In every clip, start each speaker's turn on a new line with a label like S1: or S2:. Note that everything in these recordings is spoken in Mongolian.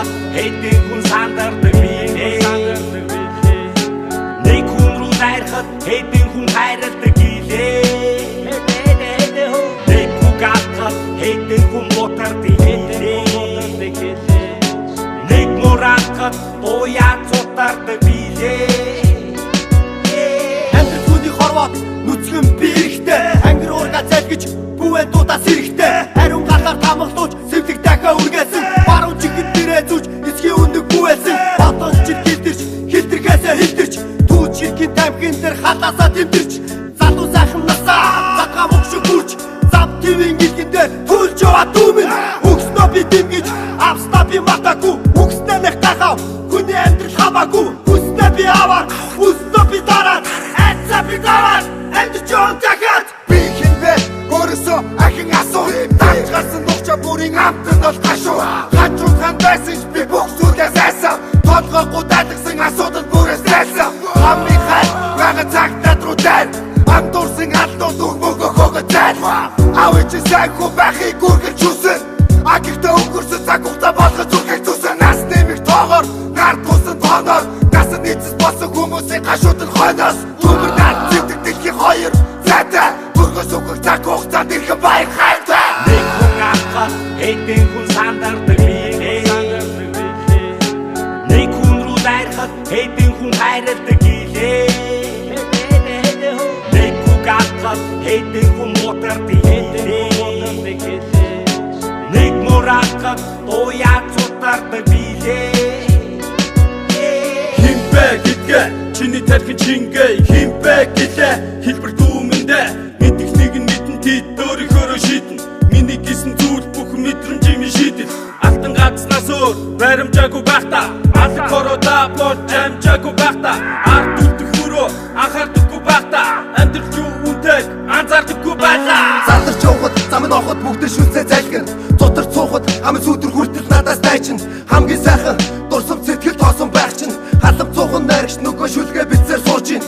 S1: атхад хэдэн хүн сандардаг билээ. Нэг хүн рүү дайрахад хэдэн хүн хайрладаг гэлээ. Нэг үг атхад хэдэн хүн бутардаг гэлээ. Нэг мөр атхад дуяа цутардаг билээ.
S2: Амьдрал хүний хорвоод нүцгэн биерхтэй. Ангир уурга залгиж бүүэн дуудаас эрэхтэй. Ариун галаар тамгалууж сэвлэг дахиа үргээсэн. Баруун чихэнд дээрээ зүүж эцгийн үнэг бүүэлсэн. Бодон чир хилдэрч хилдэрхээсээ хилдэрч түүж ширхин тамхин дээр халаасаа тэмдэрч. Залуу сайхан насаа задгаа мөг шиг гүрч зам твийн гэлгэн дээр төлж яваа дүүмэн. Өгснөө би дэмгэж авснаа би матаагүй. Үгснээ нэх гахав хүний амьдрал хамаагүй. Хүснээ би аваад хүснөө би дараад айцаа би даваад амьд жон дахиад.
S3: Би хэн бэ? Өөрөөсөө ахин асуу. Давж гарсан нухча бүрийн амтнд бол гашуу. Хажууд хан байсан ч би бүх зүйлээс айсан. Толгойгүй дайлгсан асуудал бүрээс дайсан. Хамгийн хай байгаа цаг над руу дайр. Андуурсан алдууд өгмөгөө хөөгөө зайл. Аав чи сайн хүн байхыг үргэлж хүсэн. А гэхдээ өнгөрсөн цаг хугацаа болгож зүрхийг зүсэн. Нас нэмэх тоогоор нар тусан тооноор насан эцэс болсон хүмүүсийн гашууд нь хойноос. Төмөр нар зэвдэг дэлхийн хоёр зайтай. Бүргөөс өгөх цаг хугацаанд ирэх баяр хайртай.
S1: Нэг хүн атхад хэдэн хүн сандардаг билээ. Нэг хүн рүү дайрахад хэдэн хүн хайрладаг гэлээ. Нэг үг атхад хэдэн хүн муутардаг гэлээ. Нэг мөр атхад дуяа цутардаг билээ.
S4: Хэн бэ гэдгээ чиний тархин чингээ. Хэн бэ гэлээ хэлбэр дүүмэндээ. Мэдэх нэг нь мэдэн тэд өөрийнхөөрөө шийдэн. Миний гисэн зүйл бүх мэдрэмж юм шийдэл. Алтан ганцнаас өөр баримжаагүй байхдаа алаг хороода болж амжаагүй байхдаа ард үлдэх өрөө анхаардаггүй байхдаа амьдрал юу үнтэйг анзаардаггүй байлаа.
S2: Задарч явхад зам нь ороход бүгд шүлцээ залгина. Зутарч суухад ам сүдэр хүртэл надаас дайчин. Хамгийн сайхан дурсам сэтгэл тоосон байх чинь. Халам цуухан найрагч нөгөө шүлгээ бицээр сууж ин.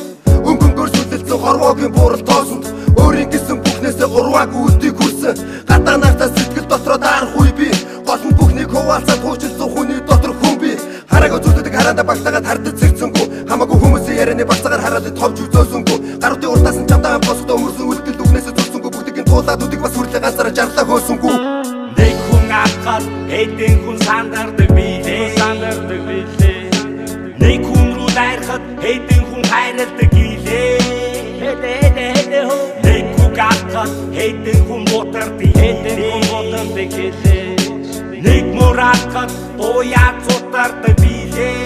S2: Өнгөнгөр сүлэлцэн хорвоогийн буурал тоосонд өөрийн гисэн бүхнээсээ урваагүй өдийг хүрсэн. Гадаа нартаа сэтгэл дотроо даарах үе би. Гол нь бүхнийг хуваалцаад хуучилсан хүний дотор хүн би. Хараагүй зүйлүүдийг хараандаа багтаагаад хардаж сэрцэнгүй. Хамаагүй хүмүүсийн ярианы багцаагаар хараалыг товж үзөөсөнгүү. Гаруудын урдаас нь чамдаа босгодоо өмөрсөн үлдэл үгнээсээ зүрсэнгүү. Бүгдийг нь туулаад үдийг бас хүрлээ ганцаараа жарлаа хөөсөнгүү.
S1: Нэг хүн атхад хэдэн хүн сандардаг билээ. Нэг хүн рүү дайрахад хэдэн хүн хайрладаг гэлээ. Нэг үг атхад хэдэн хүн муутардаг гэлээ. Нэг мөр атхад дуяа цутардаг билээ.